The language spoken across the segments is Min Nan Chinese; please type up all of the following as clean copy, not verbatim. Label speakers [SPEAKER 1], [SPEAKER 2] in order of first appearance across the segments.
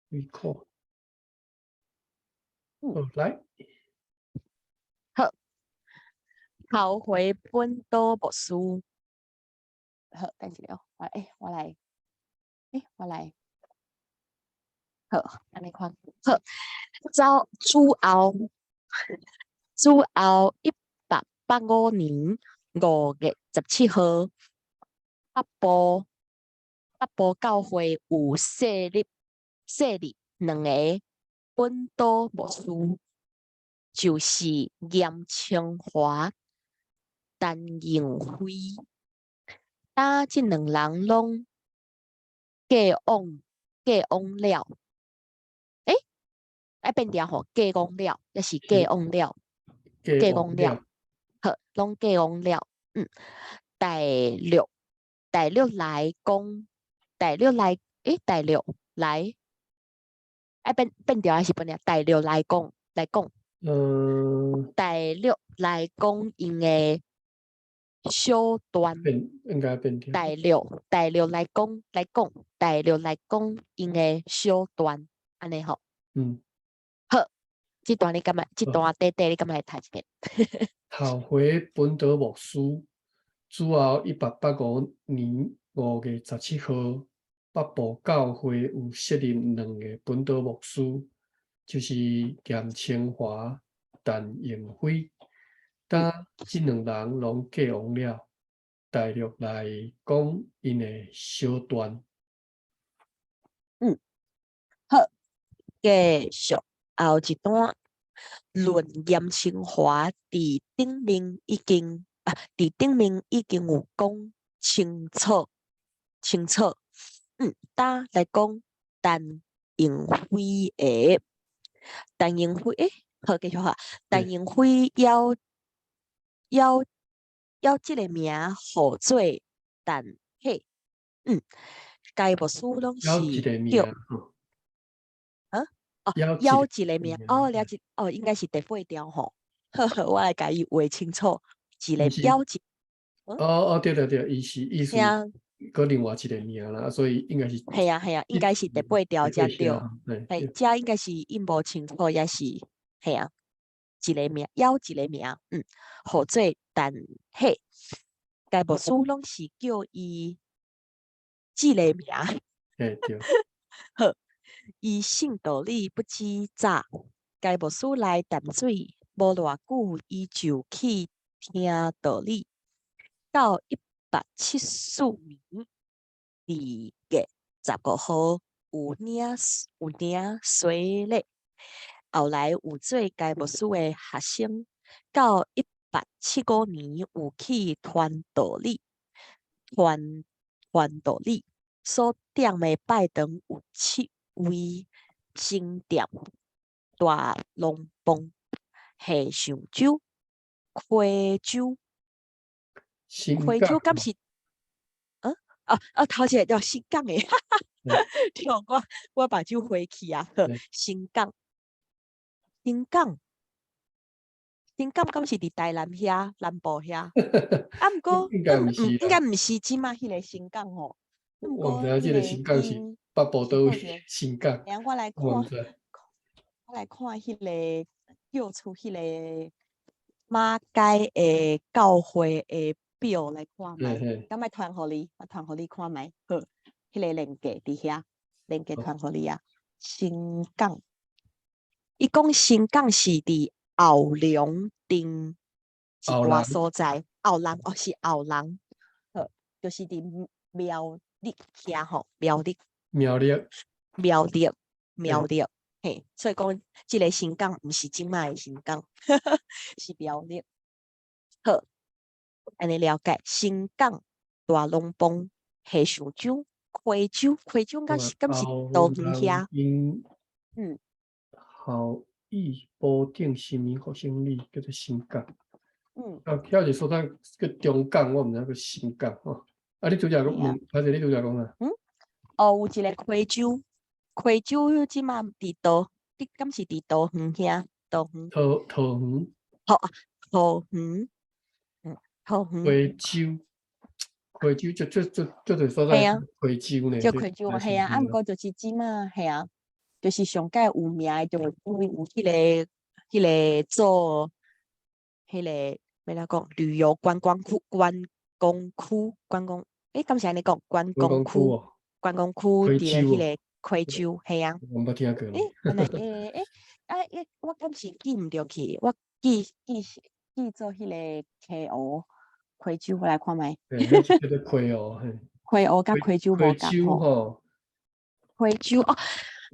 [SPEAKER 1] Record。好，來。
[SPEAKER 2] 好。頭回本島牧師。好，等一下哦，我欸，我來，欸，我來。好，按呢看。好，走主後1885年5月17號，北部教會有設立兩个本島牧師，就是嚴清華、陳榮輝。當這兩人攏過往了，欸，愛變調吼，過往了，抑是過往了？過往了，好，攏過往了。大陸來講，大陸來，欸，大陸來，愛變調還是變調？大陸來講，來講。大陸來講，𪜶的小段。
[SPEAKER 1] 變應該變調。
[SPEAKER 2] 大陸來講，來講，大陸來講，𪜶的小段，按呢吼。
[SPEAKER 1] 嗯。
[SPEAKER 2] 好，這段你感覺，這段短短你感覺會讀一遍？
[SPEAKER 1] 頭回本島牧師，主後1885年5月17號，北部教會有設立兩个本島牧師，就是嚴清華、陳榮輝。當這兩人攏過往了，大陸來講𪜶的小段。
[SPEAKER 2] 好，繼續後一段，論嚴清華佇頂面已經啊，佇頂面已經有講清楚，清楚。當來講陳榮輝的，陳榮輝，欸，好，繼續哈。陳榮輝枵這个名號做陳嘿，該牧師攏是叫，啊？哦，枵一个名，哦，了解，哦，應該是第八條吼。呵呵，我來共伊畫清楚，一个枵一，
[SPEAKER 1] 哦哦，對對對，伊是意思，閣另外一个名啦，所以應該是，
[SPEAKER 2] 係啊係啊，應該是第八條才對，嘿，這應該是印無清楚，抑是，嘿啊，一个名，枵一个名，號做陳嘿，該牧師攏是叫伊這个名，
[SPEAKER 1] 嘿對，
[SPEAKER 2] 好，伊信道理不知早，該牧師來淡水無偌久，伊就去聽道理，到1874年2月15號有領洗禮，後來有做該牧師的學生，到1875年有去傳道理，傳道理所踮的拜堂有七位新店、大龍峒、下上州、溪州、溪州敢是？啊啊，頭一个叫新港的，對，我目睭花去啊！新港，新港，新港敢是佇台南遐南部遐？啊，毋過
[SPEAKER 1] 應該毋是，
[SPEAKER 2] 應該毋是這馬彼个新港吼。
[SPEAKER 1] 我毋知影這个新港是北部佗位新港。
[SPEAKER 2] 等下我來看，我來看彼个叫出彼个馬偕的教會的表來看覓，敢愛傳予你？我傳予你看覓。好，彼个連結佇遐，連結傳予你啊。新港，伊講新港是佇後龍鎮一寡所在，後龍哦是後龍，好，就是佇苗栗遐吼，苗栗。
[SPEAKER 1] 苗栗。
[SPEAKER 2] 苗栗，苗栗，嘿，所以講這个新港毋是這馬的新港，是苗栗。好，按呢了解，新港、大龍峒、下上州、溪州，溪州敢是桃園遐？
[SPEAKER 1] 好，義保定新民復興里叫做新港。啊，遐一个所在叫中港，我毋知叫新港吼。啊，你拄才講問，還是你拄才講啥？
[SPEAKER 2] 哦，有一个溪州，溪州這馬佇桃，你敢是佇桃園遐？桃園。
[SPEAKER 1] 桃園。
[SPEAKER 2] 好啊，桃園。桃園。
[SPEAKER 1] 溪州，溪州足足足足濟所在，溪州呢？
[SPEAKER 2] 就溪州，係啊，啊，毋過就是這馬，係啊。就是上蓋有名的，就因為有彼個做彼個欲按怎講旅遊觀光區、觀光區、觀光，敢是按呢講觀
[SPEAKER 1] 觀
[SPEAKER 2] 光區、
[SPEAKER 1] 光區哦，
[SPEAKER 2] 觀光區佇
[SPEAKER 1] 溪洲
[SPEAKER 2] 咧彼個溪洲，嘿啊。
[SPEAKER 1] 我毋捌聽過呢。
[SPEAKER 2] 按呢我敢是記毋著去，我記記記做彼個溪湖，溪洲，我來看覓。
[SPEAKER 1] 嘿，彼是叫做溪湖，嘿。
[SPEAKER 2] 溪湖佮溪洲無
[SPEAKER 1] 溪
[SPEAKER 2] 仝吼。
[SPEAKER 1] 洲吼。
[SPEAKER 2] 溪洲哦，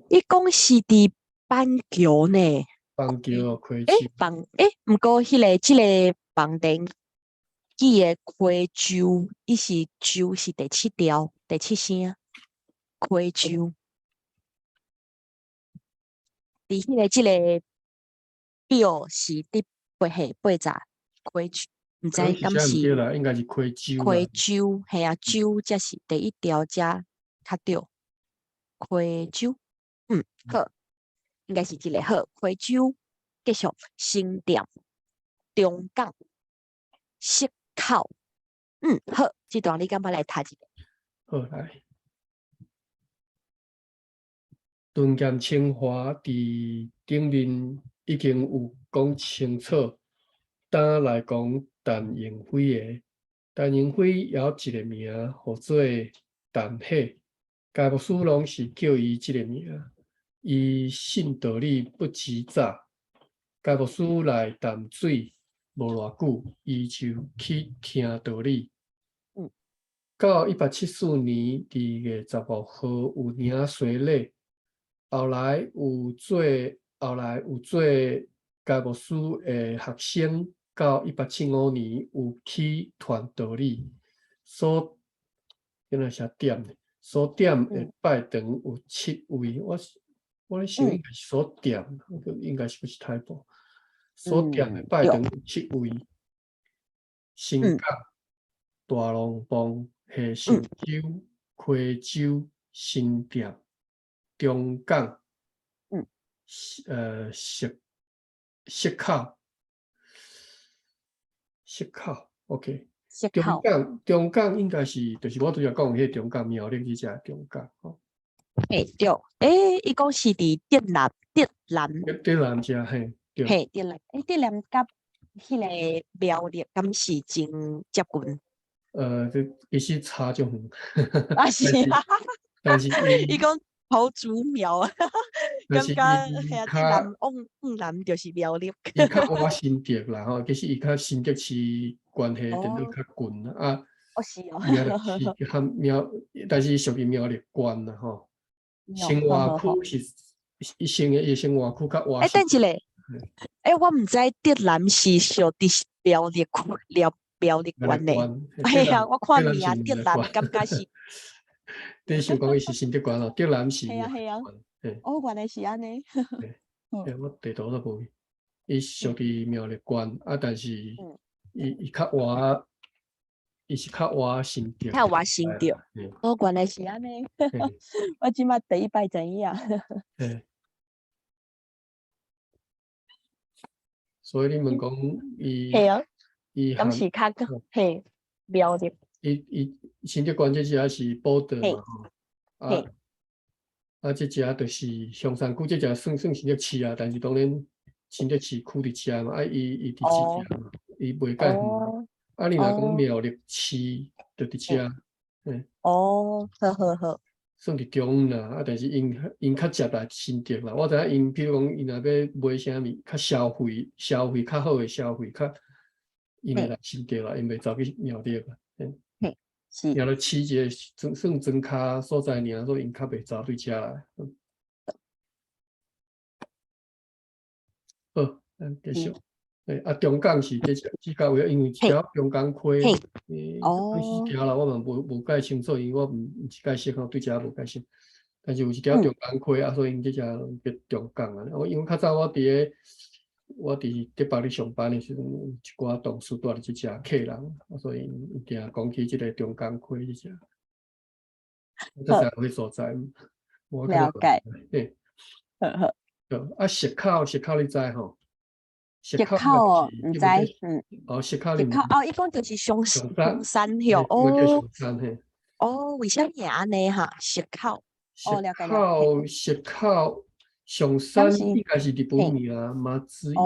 [SPEAKER 2] 伊講是佇板橋呢。
[SPEAKER 1] 板橋哦，溪洲。
[SPEAKER 2] 毋過彼個這個網站記的溪洲，伊是洲是第七條，第七聲，溪洲。佇彼個這個表是佇80溪洲，毋知敢是
[SPEAKER 1] 毋對啦，應該是溪洲啦。
[SPEAKER 2] 溪洲，嘿啊，洲才是第一條才較對。溪洲，好，應該是這個好。溪洲繼續新店、中港、矽口，好，這段你敢欲來讀一下？
[SPEAKER 1] 好，來。陳劍清華佇頂面已經有講清楚，今來講陳榮輝的。陳榮輝也有一個名，號做陳火，該牧師攏是叫伊這個名。伊信道理不及早，該牧師來淡水無偌久，伊就去聽道理。到174年2月15號有領洗禮，後來有做該牧師的學生，到175年有去傳道理，所敢若寫點呢？所點的拜堂有七位，我咧想應該是所點，應該是不是太多？所點的拜堂有七位，新港、大龍峒、下新洲、溪洲、新店、中港、矽口、矽口，OK。中港，中港應該是，就是我拄才講彼個中港苗栗彼只中港吼。
[SPEAKER 2] 嘿，對，伊講是佇竹南，竹南。
[SPEAKER 1] 竹南遮嘿，對。
[SPEAKER 2] 嘿，竹南，竹南佮彼個苗栗敢是真接近？
[SPEAKER 1] 這其實差足遠。
[SPEAKER 2] 啊是啊。
[SPEAKER 1] 但是
[SPEAKER 2] 伊講桃竹苗，感覺嘿啊，竹南往往南就是苗栗。
[SPEAKER 1] 伊較倚新竹啦吼，其實伊較新竹市關係電腦較近啊。
[SPEAKER 2] 哦是哦。
[SPEAKER 1] 苗栗市較苗，但是屬於苗栗縣啦吼。生活區是伊生的，伊生活區較倚。
[SPEAKER 2] 等一下，我毋知竹南是屬佇苗栗區，苗栗縣呢。嘿啊，我看名竹南，感覺是。
[SPEAKER 1] 你想講伊是新竹縣咯？竹南是。
[SPEAKER 2] 嘿啊嘿啊。哦，原來是按呢。
[SPEAKER 1] 我地圖都無。伊屬佇苗栗縣，啊，但是伊較倚，伊是較倚新竹。
[SPEAKER 2] 較倚新竹。哦，原來是按呢。我這擺第一擺知影。
[SPEAKER 1] 所以你問講伊，
[SPEAKER 2] 嘿啊，
[SPEAKER 1] 伊
[SPEAKER 2] 敢是較嘿苗栗。
[SPEAKER 1] 伊新竹縣這只是寶島嘛吼，啊，這只就是松山區，這只算新竹市啊，但是當然新竹市區佇遮嘛，啊，伊佇這遮嘛，伊袂介遠。啊，你若講苗栗市就佇遮，
[SPEAKER 2] 哦，好好好。
[SPEAKER 1] 算佇中央啦，啊，但是𪜶較接來新竹啦。我知影𪜶，比如講，𪜶若欲買啥物，較消費較好的消費，較𪜶會來新竹啦，𪜶袂走去苗栗啦。
[SPEAKER 2] 嘿，是。
[SPEAKER 1] 苗栗市一個算莊跤所在爾，所以𪜶較袂走對遮來。好，咱繼續。啊，中港是這這個位，因為這條中港溪，是條啦，我嘛無介清楚，因為我毋是介熟吼，對這無介熟。但是有一條中港溪啊，所以𪜶這只叫中港啊。我因為較早我佇竹北咧上班的時陣，有一寡同事住佇這遮客人，啊，所以𪜶定講起這個中港溪這只。我才知有彼所在。
[SPEAKER 2] 了解。好好。
[SPEAKER 1] 啊，矽口，矽口你知吼？
[SPEAKER 2] 矽口哦，毋知，
[SPEAKER 1] 哦，矽口，
[SPEAKER 2] 矽口哦，伊講就是松山許哦，哦，為啥物會按呢哈？矽口，哦，了解了解。
[SPEAKER 1] 矽口，矽口，上山應該是日本名，馬子山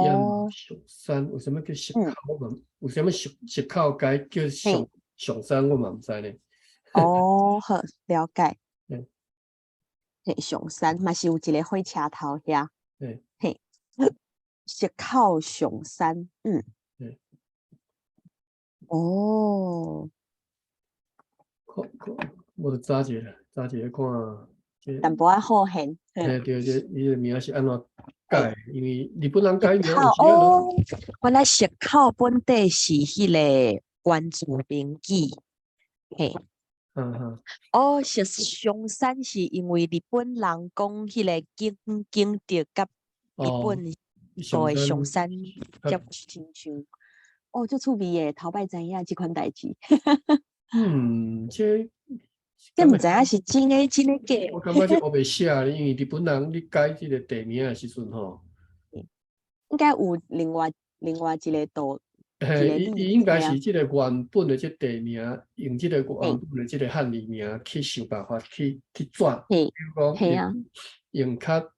[SPEAKER 1] 上山，為啥物叫石口？我嘛為啥物石口街叫上山？我嘛毋知呢。
[SPEAKER 2] 哦，好，了解。嘿，上山嘛是有一个火車頭遐。嘿，石口上山，嗯。哦。
[SPEAKER 1] 看看，我就查一下，查一下看。
[SPEAKER 2] 淡薄仔好現。
[SPEAKER 1] 嘿，對，這伊个名是按怎改？因為日本人改名。
[SPEAKER 2] 哦，原來石口本底是彼個原住民語。嘿。哦，是上山是因為日本人講彼個景德佮日本個上山才親像。哦，足趣味的，頭擺知影這款代誌。
[SPEAKER 1] 嗯，這。
[SPEAKER 2] 這毋知影是真的真的假？
[SPEAKER 1] 我感覺這烏白寫，因為日本人咧改這個地名的時陣吼，
[SPEAKER 2] 應該有另外一個道。
[SPEAKER 1] 嘿，伊應該是這個原本的這地名，用這個原本的這個漢字名去想辦法去轉。比如講，用較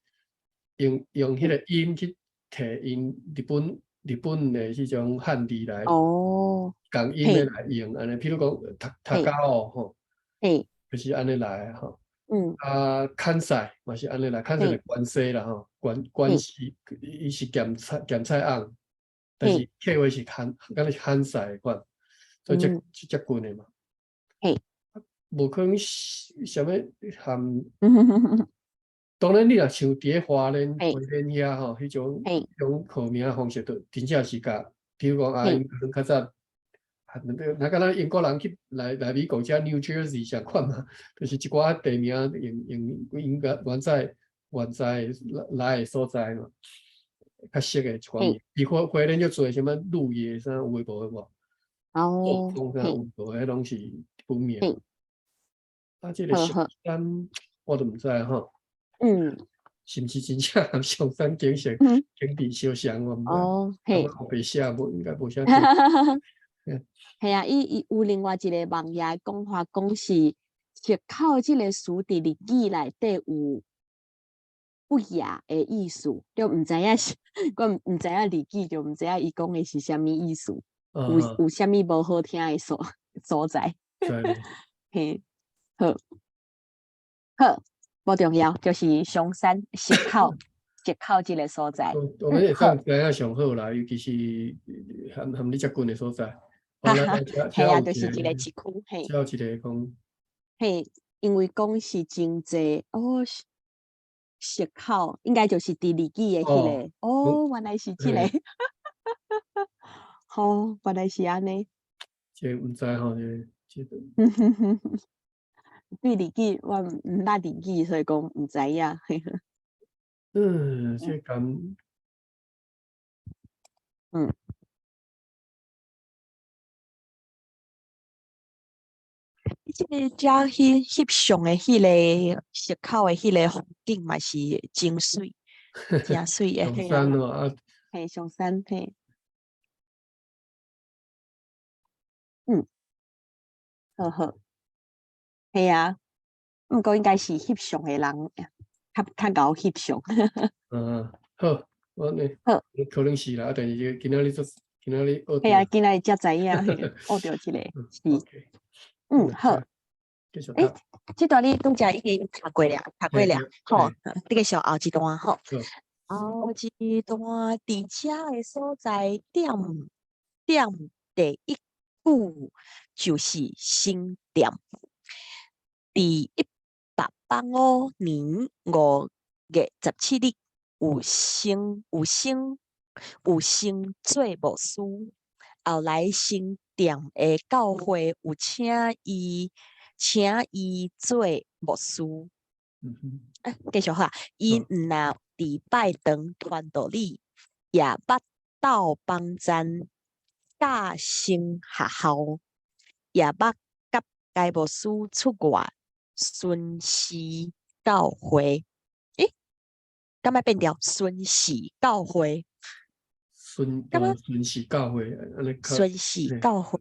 [SPEAKER 1] 用彼個音去提𪜶日本的這種漢字來，
[SPEAKER 2] 哦，
[SPEAKER 1] 共音的來用，按呢，比如講高尾吼。就是按呢來吼，啊，関西嘛是按呢來，関西就關西啦吼，關西伊是鹹菜甕，但是客話是韓，敢若是関西的款，所以這這近的嘛。無可能啥物含，當然你若像佇咧花蓮遐吼，彼種號名方式，就真正是共，比如講啊，𪜶可能較早。那敢若英國人去來美國遮 New Jersey 相款嘛，就是一寡地名用用原在來的所在嘛，較熟的一寡名。佇花蓮就濟啥物鹿野啥有的無的無？
[SPEAKER 2] 哦，
[SPEAKER 1] 啥有無的，彼攏是日本名。啊，這個上山我都毋知吼。是毋是真正和上山景色景致相像？我毋知。
[SPEAKER 2] 哦，嘿。
[SPEAKER 1] 烏白寫無應該無啥。
[SPEAKER 2] 嘿啊，伊有另外一個網頁講法，講是石口這個詞佇日語內底有不雅的意思，就毋知影是，我毋知影日語，就毋知影伊講的是啥物意思，有啥物無好聽的所在。嘿，好，好，無重要，就是上山石口。石口這個所在。
[SPEAKER 1] 我們會當知影上好啦，尤其是含你遮近的所在。
[SPEAKER 2] 嘿啊，就是一個市區，嘿。
[SPEAKER 1] 才有一個講。
[SPEAKER 2] 嘿，因為講是真濟哦，石口應該就是佇日語的彼個哦，原來是這個。好，原來是按呢。
[SPEAKER 1] 這毋知吼，這個。
[SPEAKER 2] 對日語，我毋捌日語，所以講毋知影。
[SPEAKER 1] 嗯，這敢。
[SPEAKER 2] 這個遮翕相的彼個石口的彼個風景嘛是真媠，真媠的。
[SPEAKER 1] 上山哦啊。
[SPEAKER 2] 嘿，上山嘿。好好。嘿啊，毋過應該是翕相的人較𠢕翕相。
[SPEAKER 1] 嗯，好，我呢，
[SPEAKER 2] 好，
[SPEAKER 1] 可能是啦，啊，但是今仔日做，今仔日學。
[SPEAKER 2] 嘿啊，今仔日才知影，學著這個是。嗯，好。欸，這段你拄才已經讀過了，讀過了，好，你繼續後一段吼。後一段佇遮的所在點第一句就是新店。佇105年5月17日，有先做牧師，後來新店的教會有請伊做牧師。繼續哈，伊毋若佇拜堂傳道理，也捌鬥幫贊教新學校，也捌佮該牧師出外巡視教會。欸，敢愛變調？巡視教會。
[SPEAKER 1] 巡視教會，
[SPEAKER 2] 巡視教會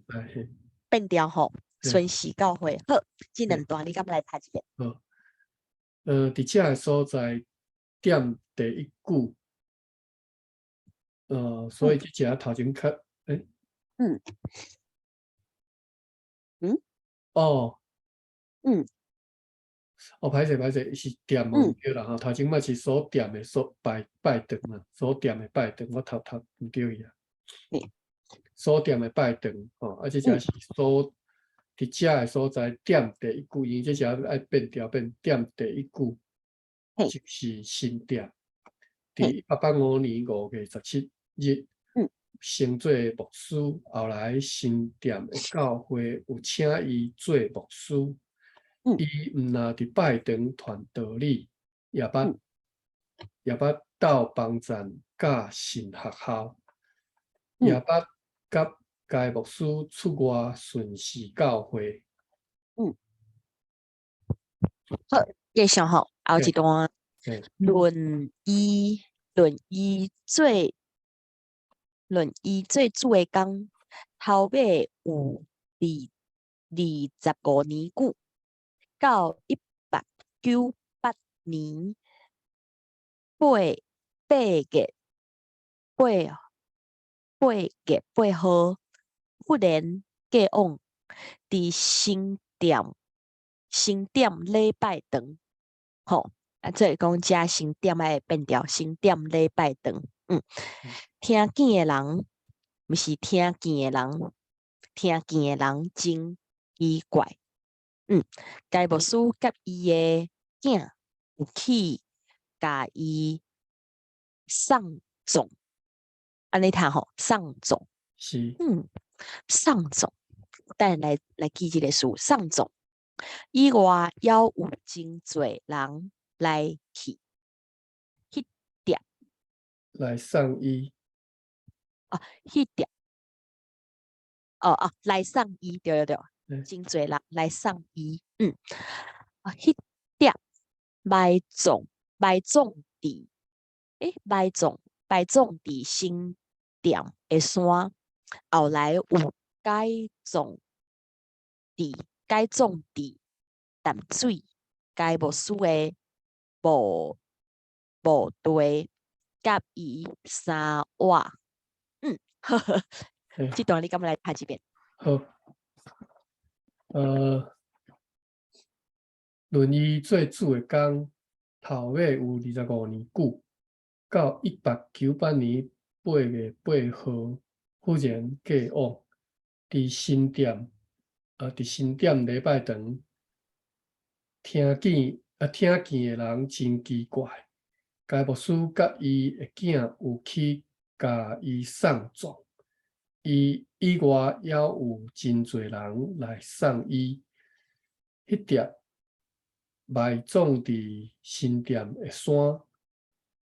[SPEAKER 2] 變調吼，巡視教會。好，這兩段你敢來讀一遍？
[SPEAKER 1] 好，佇這个所在點第第一句，所以這隻頭前較，欸，哦，哦，歹勢歹勢，是店毋對啦吼，頭前嘛是所踮的所拜拜堂嘛，所踮的拜堂，我頭讀毋對去啊。所踮的拜堂，吼，啊，這隻是所佇遮的所在踮第一句，因為這隻愛變調變踮第一句，就是新店。佇185年5月17日，升做牧師，後來新店的教會有請伊做牧師。伊毋若佇拜堂傳道理，也捌鬥幫贊教神學校，也捌佮該牧師出外巡視教會。
[SPEAKER 2] 好，繼續吼，後一段。論伊做主的工，頭尾有25年久，到1898年8月8号，忽然過往，佇新店禮拜堂，吼，啊，這是講遮新店愛變調，新店禮拜堂，聽見的人，毋是聽見的人，聽見的人真奇怪，該牧師佮伊的囝有去共伊送葬，按呢讀吼，送葬，
[SPEAKER 1] 是，
[SPEAKER 2] 送葬，等下來記這个詞，送葬以外，猶有真濟人來去彼店，
[SPEAKER 1] 來送伊，
[SPEAKER 2] 哦，彼店，哦哦，來送伊，對對對，真濟人來送伊，啊，彼店埋葬佇，欸，埋葬佇新店的山，後來有改葬佇淡水該牧師的墓地，佮伊三活，呵呵，這段你敢欲來讀一遍？
[SPEAKER 1] 好，論伊做主的工，頭尾有25年久，到1898年8月8號，忽然過往，佇新店禮拜堂，聽見的人真奇怪，該牧師佮伊的囝有去共伊送葬，伊以外猶有真濟人來送伊。彼店埋葬佇新店的山，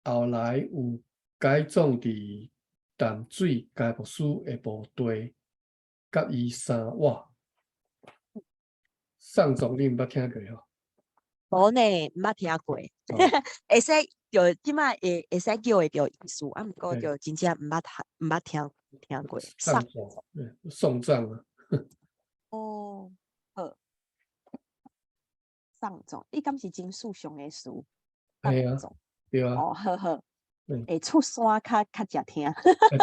[SPEAKER 1] 後來有改葬佇淡水該牧師的墓地，佮伊三活。送葬你毋捌聽過吼？
[SPEAKER 2] 無呢，毋捌聽過。會使就這擺會使叫會著意思，啊，毋過就真正毋捌聽過。
[SPEAKER 1] 送葬，送葬啊。
[SPEAKER 2] 哦，好。送葬，伊敢是真事上的詞？
[SPEAKER 1] 係啊，對啊。
[SPEAKER 2] 哦，好好。會出山較捷聽。
[SPEAKER 1] 啊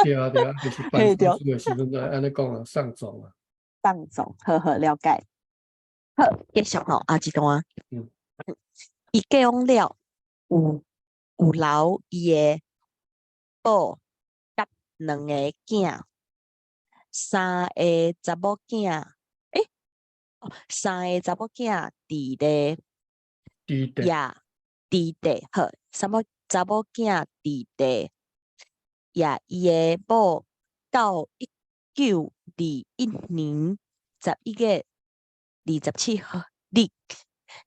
[SPEAKER 1] 對啊對啊，就是辦喪事的時陣就按呢講啊，送葬啊。
[SPEAKER 2] 送葬，好好了解。好，繼續吼，後一段。伊過往了，有留伊的某佮兩个囝，三个查某囝，欸，哦，三个查某囝佇咧，
[SPEAKER 1] 佇地，
[SPEAKER 2] 也佇地，好，三某查某囝佇地，也伊的某到1921年11月27日，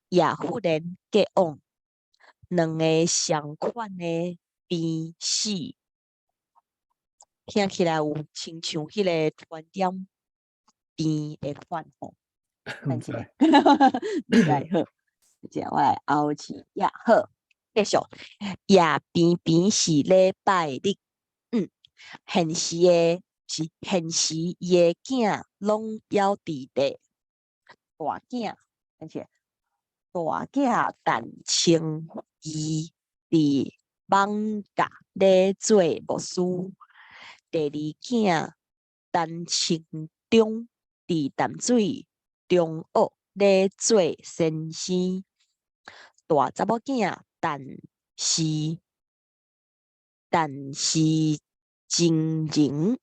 [SPEAKER 2] 也忽然過往，兩个相款的病死，聽起來有親像彼個傳染病的款吼。
[SPEAKER 1] 毋知，
[SPEAKER 2] 毋知好，這我來後一頁好，繼續。也偏偏是禮拜日，現時的是現時伊的囝攏猶佇咧，大囝，而且大囝陳清伊佇艋舺咧做牧師，第二囝陳清忠佇淡水中學咧做先生，大查某囝陳氏真人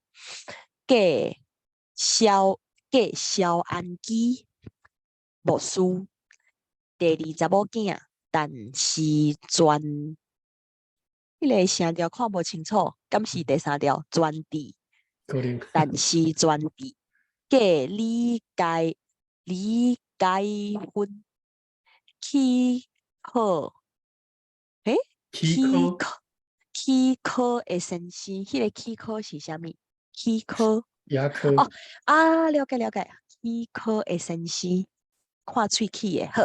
[SPEAKER 2] 嫁蕭安基牧師，第二查某囝陳氏全，彼个聲調看無清楚，敢是第三條全智？
[SPEAKER 1] 可能。
[SPEAKER 2] 陳氏全智嫁李佳芬起考，欸？
[SPEAKER 1] 起考
[SPEAKER 2] 起考的先生，彼个起考是啥物？起考
[SPEAKER 1] 牙科。
[SPEAKER 2] 哦啊，了解了解，起考的先生，看喙齒的好。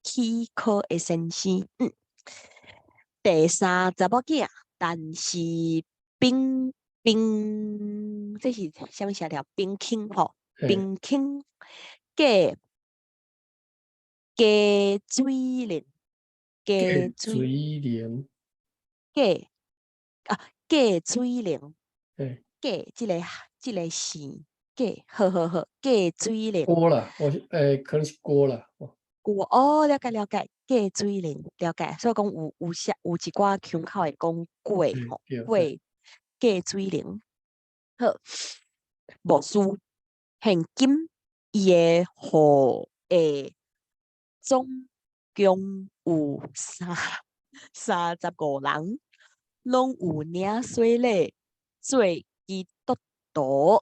[SPEAKER 2] 起考的先生，第三查某囝，陳氏冰冰，這是啥物聲調？冰清吼，冰清嫁加水靈，加
[SPEAKER 1] 水靈，
[SPEAKER 2] 嫁啊嫁水靈，嫁這個姓嫁，好好好，嫁水靈。
[SPEAKER 1] 郭啦，我欸，可能是郭啦。
[SPEAKER 2] 郭哦，了解了解，嫁水靈了解，所以講有寫有一寡腔口會講過吼，過嫁水靈。好，牧師現今伊的後裔總共有35人，攏有領洗禮做基督徒。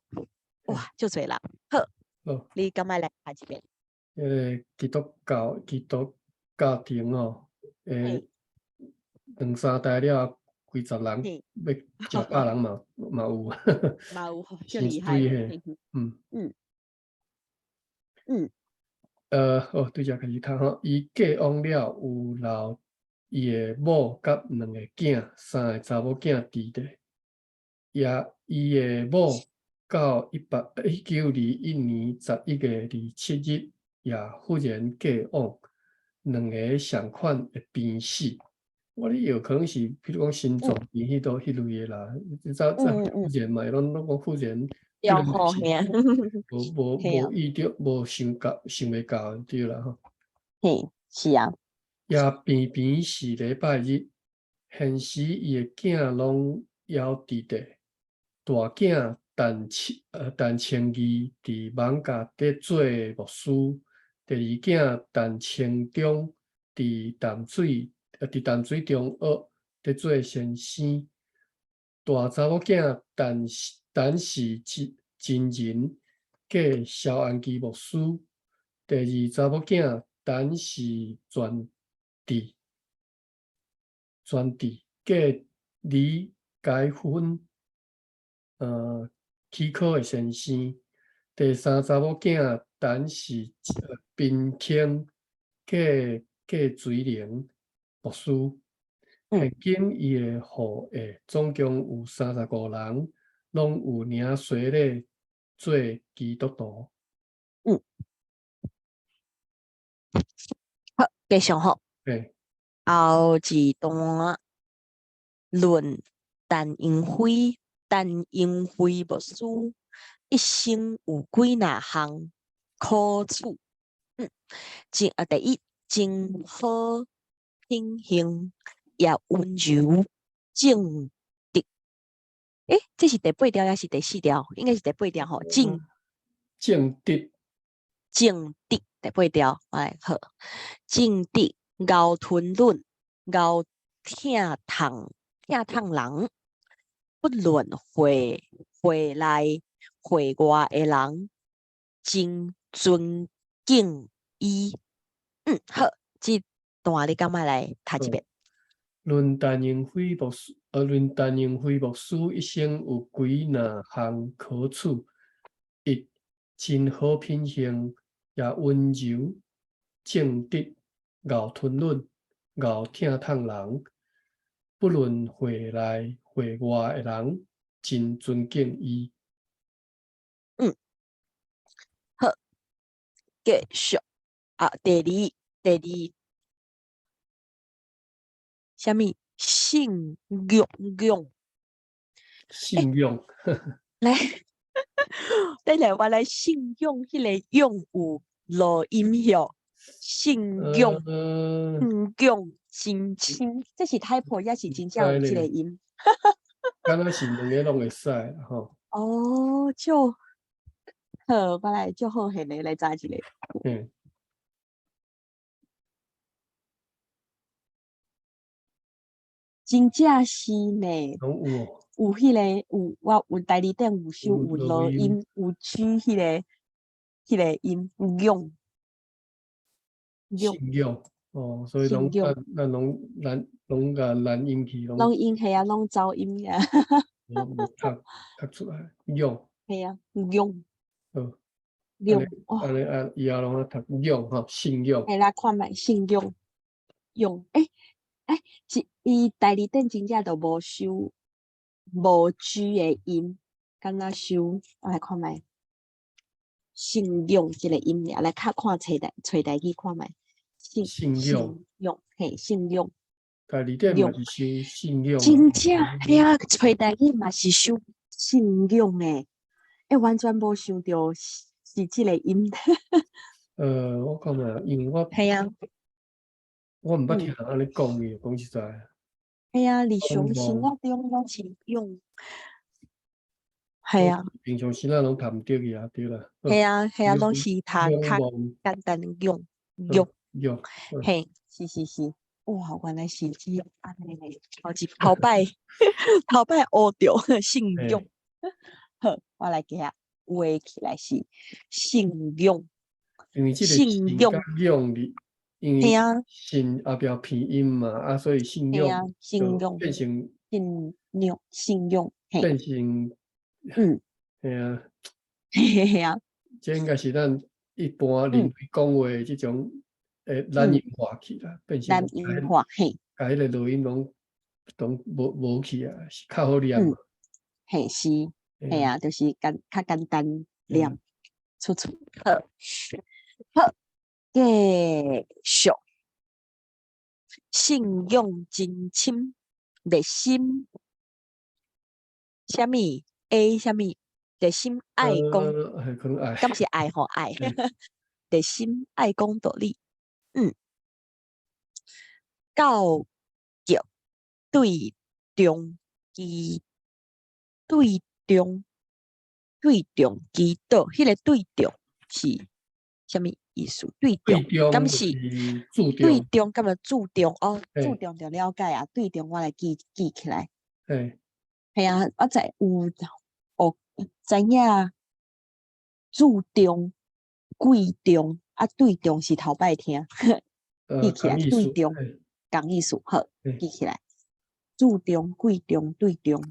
[SPEAKER 2] 哇，足濟人。好，你敢愛來讀一遍？
[SPEAKER 1] 彼个基督教基督家庭吼，兩三代了，幾十人，欲成百人嘛有。
[SPEAKER 2] 嘛有，足厲害。
[SPEAKER 1] 好，對這開始讀吼。伊過往了，有留伊的某佮兩个囝，三个查某囝佇咧。也伊的某到1921年11月27日，也忽然過往，兩个仝款的病死。我咧有可能是，比如講心臟病彼道彼類的啦。早早忽然嘛，攏講忽然。
[SPEAKER 2] 對吼，嘿啊。
[SPEAKER 1] 無意著，無想到，想袂到，對啦吼。
[SPEAKER 2] 嘿，是啊。
[SPEAKER 1] 也偏偏是禮拜日，現時伊的囝攏猶佇咧。大囝陳清義佇艋舺佇做牧師，第二囝陳清忠佇淡水中學佇做先生，大查某囝陳氏真人嫁蕭安基牧師，第二查某囝陳氏全智嫁李佳芬，起考的先生，第三查某囝陳氏賓卿嫁水靈牧師。現今伊的後裔總共有35人，攏有領洗禮做基督徒。
[SPEAKER 2] 好，繼續吼。
[SPEAKER 1] 嘿。
[SPEAKER 2] 後一段論陳英輝，陳英輝牧師一生有幾若項可取。真啊，第一真好品行，也溫柔正直。欸，這是第八條抑是第四條？應該是第八條吼。正
[SPEAKER 1] 正直，
[SPEAKER 2] 正直第八條，哎好，正直𠢕吞忍，𠢕疼痛疼痛人，不論會內會外的人，真尊敬伊。好，這段你敢愛來讀一遍？
[SPEAKER 1] 論陳英輝牧師一生有幾若項可取：一、真好品行，也溫柔正直，𠢕吞忍，𠢕疼痛人，不論會內會外的人，真尊敬伊。
[SPEAKER 2] 好，繼續啊，第二，啥物？信仰仰，
[SPEAKER 1] 信仰。
[SPEAKER 2] 來，等下我來信仰，彼个仰有落音曉，信仰，信仰真深，這是 typo 抑是真正有這个音？
[SPEAKER 1] 敢若是兩个攏會使吼。
[SPEAKER 2] 哦，就好，我來就好現的來查一下。真正是呢，
[SPEAKER 1] 攏有哦。
[SPEAKER 2] 有彼个有，我有代理店有收有落音，有取彼个音仰。
[SPEAKER 1] 信仰哦，所以攏咱咱攏咱攏共難音去，
[SPEAKER 2] 攏音係啊，攏走音啊。
[SPEAKER 1] 攏讀讀出來，仰。
[SPEAKER 2] 係啊，仰。
[SPEAKER 1] 好。
[SPEAKER 2] 仰。
[SPEAKER 1] 按呢按以後攏讀仰吼，信仰。
[SPEAKER 2] 嘿啦，看覓信仰，仰，欸，伊代理店真正都無收無 G 的音，敢若收，我來看覓信仰這个音爾，來較看揣台揣台語看覓信
[SPEAKER 1] 信
[SPEAKER 2] 仰，嘿，信仰。
[SPEAKER 1] 代理店嘛是收信仰。
[SPEAKER 2] 真正嘿啊，揣台語嘛是收信仰的，欸，完全無想著是這个音。
[SPEAKER 1] 我感覺，因為我
[SPEAKER 2] 嘿啊。
[SPEAKER 1] 我毋捌聽人按呢講伊，講實在。
[SPEAKER 2] 嘿啊，日常生活中攏是用。嘿啊。
[SPEAKER 1] 平常時咱攏讀毋著去啊，對啦。
[SPEAKER 2] 嘿啊，嘿啊，攏是讀較簡單用用
[SPEAKER 1] 用。
[SPEAKER 2] 嘿，是是是，哇，原來是這按呢，頭一頭擺頭擺學著信仰。好，我來記下，畫起來是信仰。
[SPEAKER 1] 因為這個信仰字。因為信後壁拼音嘛，啊，所以信仰就變成
[SPEAKER 2] 信仰，信仰
[SPEAKER 1] 變成，嘿啊，
[SPEAKER 2] 嘿啊，
[SPEAKER 1] 這應該是咱一般人類講話這種懶音化去啦，變成
[SPEAKER 2] 懶音化，嘿，
[SPEAKER 1] 共彼个濁音攏攏無去啊，是較好念。
[SPEAKER 2] 嘿是，嘿啊，就是簡較簡單念出出好，好。繼續，信仰真深，熱心，啥物愛啥物，熱心愛講，敢是愛吼愛，熱心愛講道理，教育對中祈對中對中祈禱，彼个對中是啥物意思？對中，敢是對中，敢是注重哦？注重就了解啊。對中，我來記記起來。嘿啊，我知有哦，知影注重、貴重啊，對中是頭擺聽，記起來。對中，仝意思，好，記起來。注重、貴重、對中，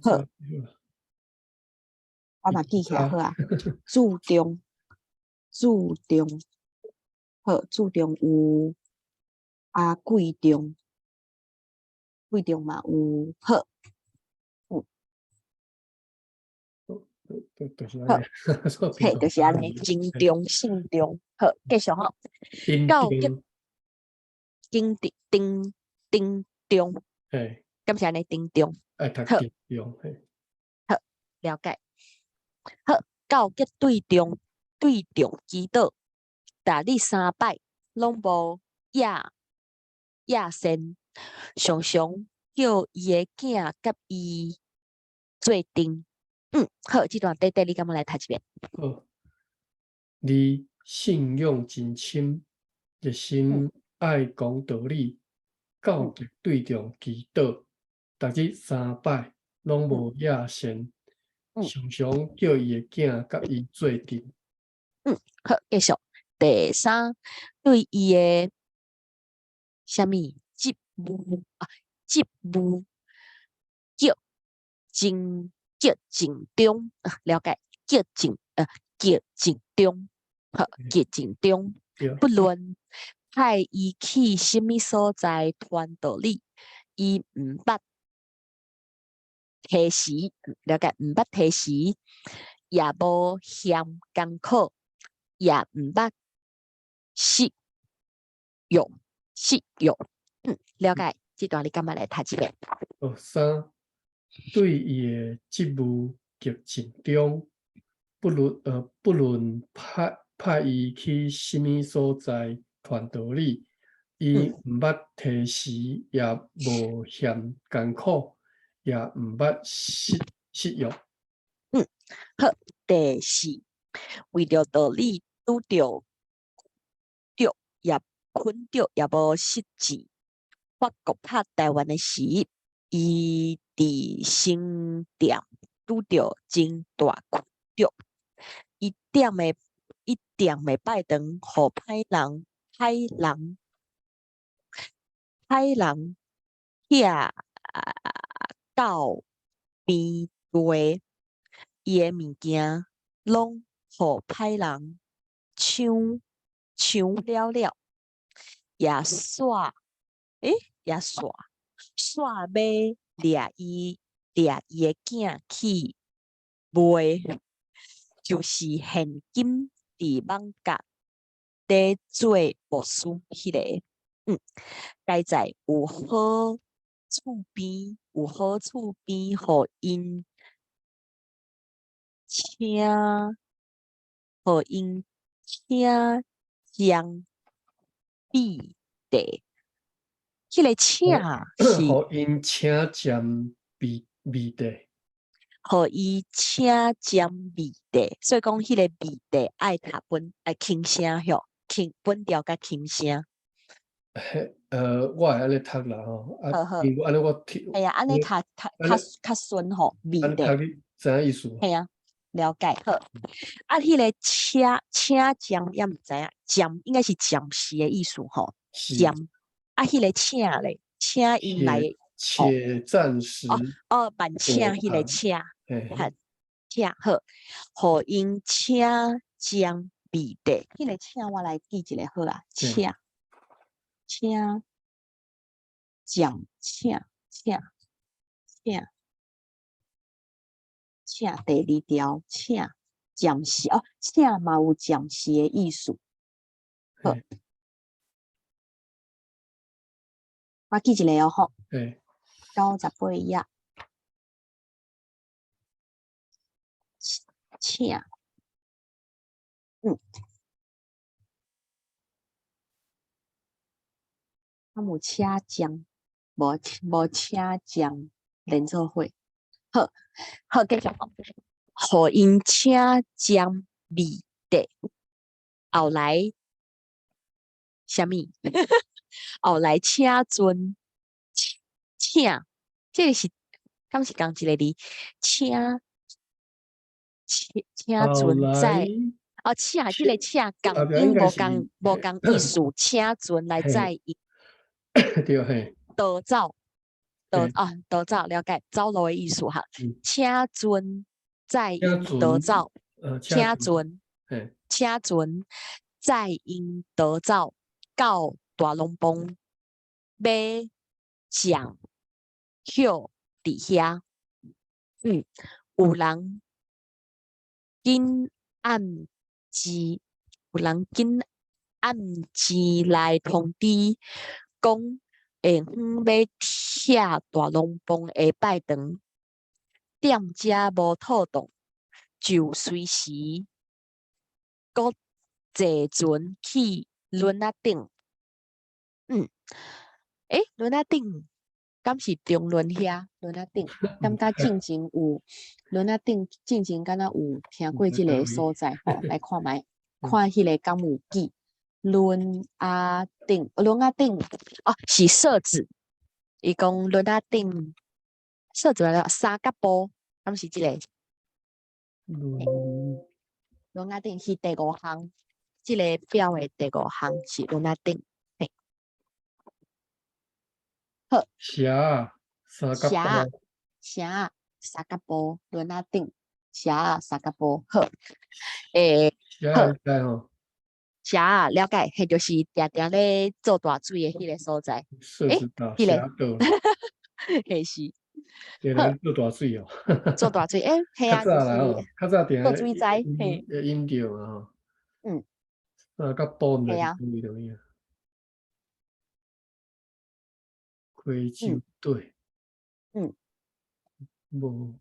[SPEAKER 2] 好。我嘛記起來好啊。注重。注重，好，注重有啊，貴重，貴重嘛有好，好，嘿，就是按呢，真重信重，好，繼續吼，到結經定定重，敢是按呢定重，
[SPEAKER 1] 好，
[SPEAKER 2] 好，了解，好，到結對中。對中祈禱，逐日三擺攏無厭厭善，常常叫伊的囝佮伊做陣。好，這段短短你敢欲來讀一遍？
[SPEAKER 1] 好，你信仰真深，熱心愛講道理，教育對眾祈禱，逐日三擺攏無厭善，常常叫伊的囝佮伊做陣。
[SPEAKER 2] 好，繼續。第三，對伊的啥物職務啊？職務極盡極盡忠啊，了解？極盡極盡忠，好，極盡忠。不論派伊去啥物所在傳道理，伊毋捌提時，了解？毋捌提時，也無嫌艱苦。也毋捌失欲，失欲，嗯，了解。這段你敢欲來讀一遍？
[SPEAKER 1] 哦，三，對伊的職務極盡忠，不論派伊去啥物所在傳道理，伊毋捌推辭，也無嫌艱苦，也毋捌失約。
[SPEAKER 2] 嗯，好。第四，為著道理拄著著也困著，也無失志。法國拍臺灣的時，伊佇新店拄著真大困著。伊踮的拜堂，予歹人拆到平地，伊的物件攏予歹人搶了了，也煞欸，也煞欲掠伊的囝去賣，就是現今佇艋舺咧做牧師彼个。嗯，佳哉有好厝邊，予𪜶請占美地。彼个請是
[SPEAKER 1] 予𪜶請占美地，
[SPEAKER 2] 予伊請占美地，所以講彼个美地愛讀本愛輕聲吼，輕本調較輕聲。
[SPEAKER 1] 嘿，我會按呢讀啦吼，啊，因為按呢我聽，
[SPEAKER 2] 係啊，按呢較順吼，美地。
[SPEAKER 1] 按呢讀你知影意思無？
[SPEAKER 2] 係啊，了解好。啊，彼个請占也毋知影，占應該是暫時的意思吼，占。啊，彼个請咧，請𪜶來，
[SPEAKER 1] 且暫時。
[SPEAKER 2] 哦哦，慢請彼个請，哈，請好，予𪜶請占美地，彼个請我來記一下好啊，請占請請請請第二條請暫時哦，請嘛有暫時的意思。好，我記一下哦，吼。98頁。請，嗯。敢有車站？無車站連做伙。好，好，繼續。予𪜶請占美地，後來啥物？後來請陣請，這个是敢是仝一个字？請陣載哦，請這个請仝音無仝意思，請陣來載伊。
[SPEAKER 1] 對嘿。
[SPEAKER 2] 逃走，逃啊，逃走，了解，走路的意思哈。請陣載𪜶逃走，請船載𪜶逃走到大龍峒買醬歇佇遐。嗯，有人緊暗時來通知講，下昏欲拆大龍峒的拜堂，店家無妥當，就隨時閣坐船去崙仔頂。嗯，欸，崙仔頂敢是中崙遐？崙仔頂，感覺進前有崙仔頂，進前敢若有聽過這个所在吼，來看覓，看彼个敢有記。崙仔頂，崙仔頂，哦，是社子。伊講崙仔頂，社子來了，三角埔，敢是這个？崙仔頂是第五項，這个表的第五項是崙仔頂。嘿，好。
[SPEAKER 1] 社三角埔。
[SPEAKER 2] 社三角埔，崙仔頂，社三角埔，好。欸，
[SPEAKER 1] 好。吼。
[SPEAKER 2] 社了解，彼就是定定咧做大水的彼个所在。
[SPEAKER 1] 欸，
[SPEAKER 2] 彼个，彼是。
[SPEAKER 1] 定定做大水哦。
[SPEAKER 2] 做大水，欸，係啊，
[SPEAKER 1] 較早啦吼，較早定
[SPEAKER 2] 做水災，嘿。
[SPEAKER 1] 會淹著嘛吼。
[SPEAKER 2] 嗯。
[SPEAKER 1] 三角埔毋知
[SPEAKER 2] 係啊。
[SPEAKER 1] 佇佗位啊。溪洲底，無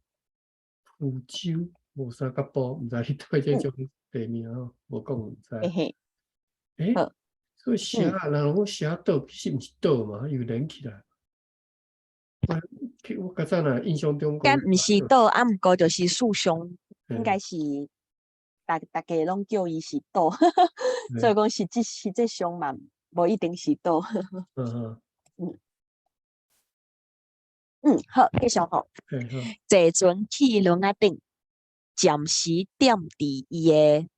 [SPEAKER 1] 浮洲，無三角埔，毋知彼對這種地名吼，無講毋知。欸，所以寫人講寫島，其實毋是島嘛，又連起來。我較早若印象中
[SPEAKER 2] 敢毋是島，啊，毋過就是樹上，應該是逐逐家攏叫伊是島，所以講實際上嘛，無一定是島。好，繼續吼。坐船去輪仔頂，暫時踮佇伊的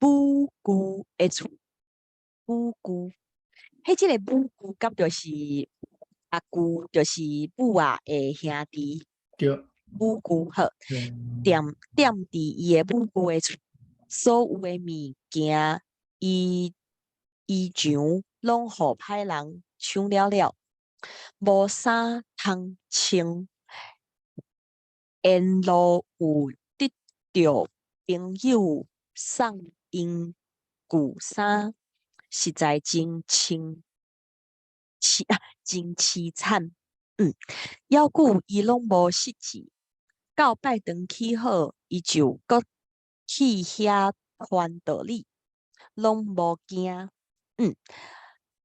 [SPEAKER 2] 母舅的厝。母舅，彼這个母舅敢就是阿舅，就是母仔的兄弟。
[SPEAKER 1] 對。
[SPEAKER 2] 母舅好，踮佇伊的母舅的厝，所有的物件，衣裳攏予歹人搶了了，無衫通穿。沿路有得著朋友送𪜶舊衫，實在真清凄啊，真凄慘。猶閣伊攏無失志。到拜堂起好，伊就閣去遐傳道理，攏無驚。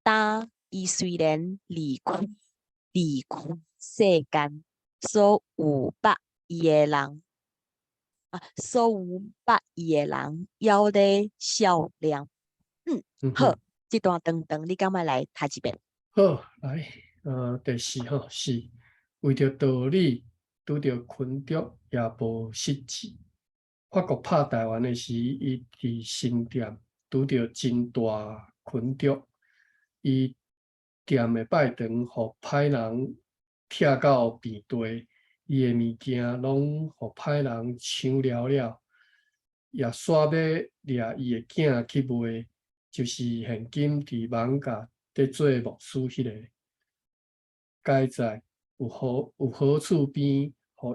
[SPEAKER 2] 當伊雖然離開世間，所有捌伊的人，啊，所有捌伊的人，猶咧笑念。好，這段長長，你敢欲來讀一遍？
[SPEAKER 1] 好，來，第四吼是為著道理，拄著困局也無失志。法國拍台灣的時，伊佇新店拄著真大困局，伊踮的拜堂，予歹人拆到遍地，伊的物件攏予歹人搶了了，也煞欲掠伊的囝去賣，就是現今佇艋舺佇做牧師彼个。佳哉有好厝邊，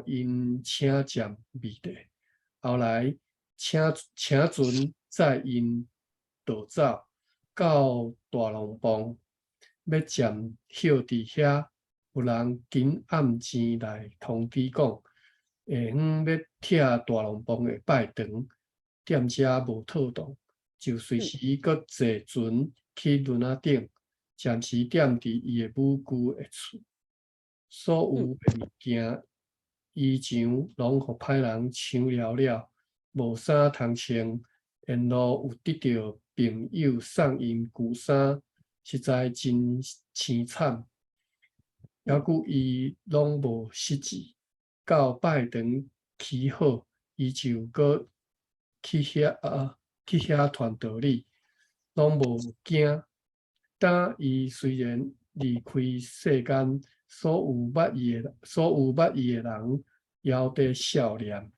[SPEAKER 1] 予𪜶請暫避地。後來請船載𪜶逃走到大龍峒，欲暫歇佇遐，有人緊暗時來通知講，下昏欲拆大龍峒的拜堂，踮遮無妥當，就隨時閣坐船去輪仔頂，暫時踮佇伊的母舅的厝，所有的物件、衣裳攏予歹人搶了了，無衫通穿。沿路有得著朋友送𪜶舊衫，實在真凄慘。猶閣伊攏無失志，到拜堂起好，伊就閣去遐傳道理，攏無驚。當伊雖然離開世間，所有捌伊的人，猶佇笑念。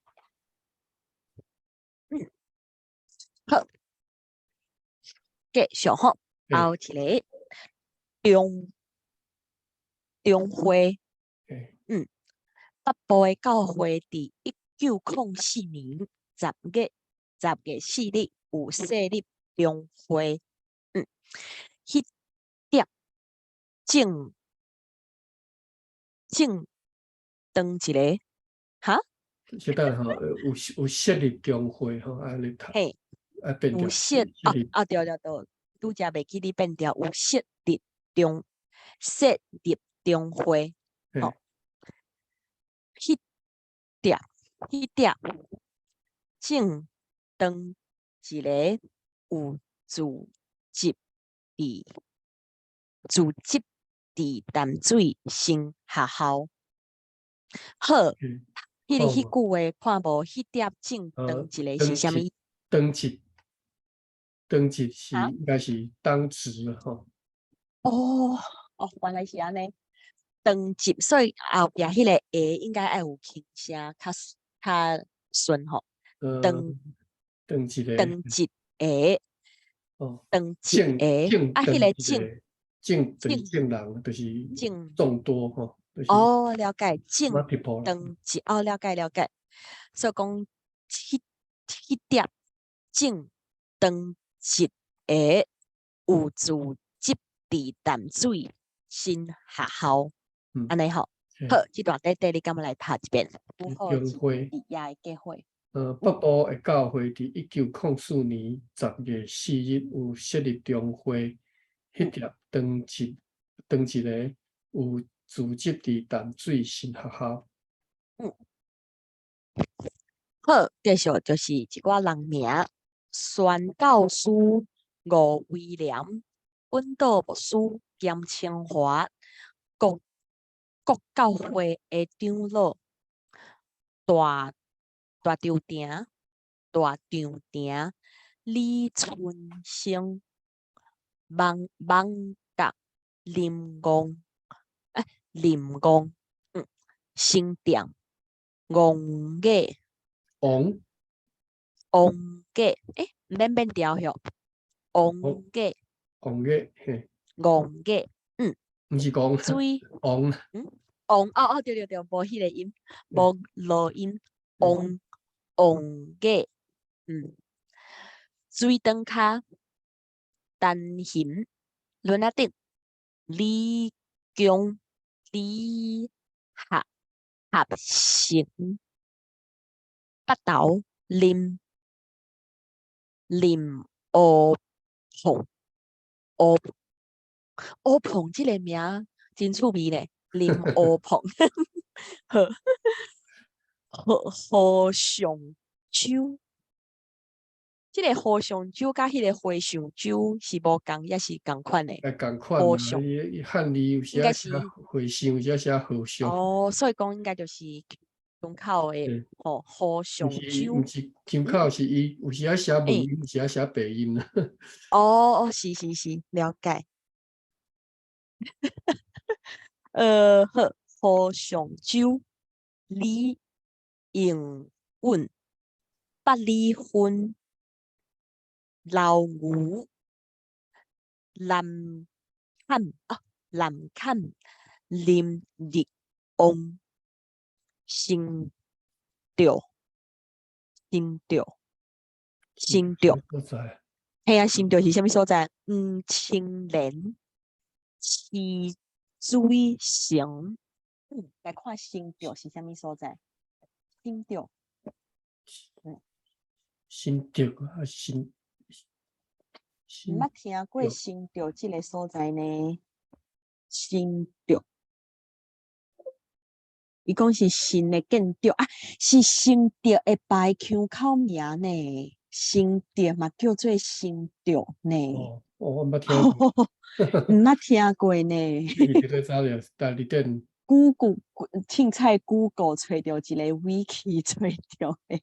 [SPEAKER 2] 好，繼續吼，後一个中會，北部的教會佇1904年10月4日有設立中會，彼點正當一个，哈？
[SPEAKER 1] 是等吼，有設立中會吼，啊你讀，啊變
[SPEAKER 2] 有設啊啊對對對，拄才袂記得變調，有設立中會，吼，彼點正當一个有組織佇淡水新學校，好，彼句話看無？彼點正當一个是啥物？
[SPEAKER 1] 當值，當值是應該是當值吼。
[SPEAKER 2] 哦哦，原來是按呢。當值，所以後壁彼个下應該愛有輕聲，較較順吼。當
[SPEAKER 1] 當一个，
[SPEAKER 2] 當一个，
[SPEAKER 1] 哦，
[SPEAKER 2] 當一个，啊，彼个正
[SPEAKER 1] 正就是眾人，就是眾多吼。
[SPEAKER 2] 哦，了解，正當一，哦，了解了解。所以講，彼點正當一个有組織佇淡水新學校，按呢吼。好，這段短短你敢欲來讀一遍？
[SPEAKER 1] 中會
[SPEAKER 2] 佇遐的結會。
[SPEAKER 1] 北部的教會佇1904年10月4日有設立中會，彼粒當一個有組織佇淡水新學校。
[SPEAKER 2] 好，繼續就是一寡人名，宣教師吳威廉、本島牧師兼清華國國教會的長老大大長亭、大長亭李春生、網網甲林戇，林戇，新店戇嘅
[SPEAKER 1] 王
[SPEAKER 2] 王嘅，毋免變調許，王嘅
[SPEAKER 1] 王嘅，嘿，
[SPEAKER 2] 戇嘅，
[SPEAKER 1] 毋是講
[SPEAKER 2] 水，
[SPEAKER 1] 王，
[SPEAKER 2] 王，哦哦，對對對，無彼個音，無濁音，王王嘅，水轉跤，陳雄，輪仔頂，李強，李合合成，北投林林烏鳳，烏烏鳳這个名真趣味呢，林烏鳳，好，何何尚洲，這个何尚洲佮彼个和尚洲是無仝，抑是仝款的？
[SPEAKER 1] 仝款啊，伊漢字有時寫和尚，有時寫和尚。
[SPEAKER 2] 哦，所以講應該就是胸口的吼，和尚洲。
[SPEAKER 1] 毋是胸口，是伊有時寫文音，有時寫白音啦。
[SPEAKER 2] 哦哦，是是是，了解。好，何尚洲、李應允、百里芬、老牛、南坎啊，南坎、林立旺、新竹、新竹、新竹。嘿啊，新竹是啥物所在？黃青蓮、泗水城。來看新竹是啥物所在？新竹。
[SPEAKER 1] 新竹啊，新。
[SPEAKER 2] 毋捌聽過新竹這个所在呢？新竹，伊講是新的建築啊，是新竹的排腔口名呢。新竹嘛叫做新竹呢。
[SPEAKER 1] 哦，我毋捌聽過。
[SPEAKER 2] 毋捌聽過呢。
[SPEAKER 1] 你佇咧查著代字典。
[SPEAKER 2] Google 凊彩 Google 揣著一个 wiki 揣著的。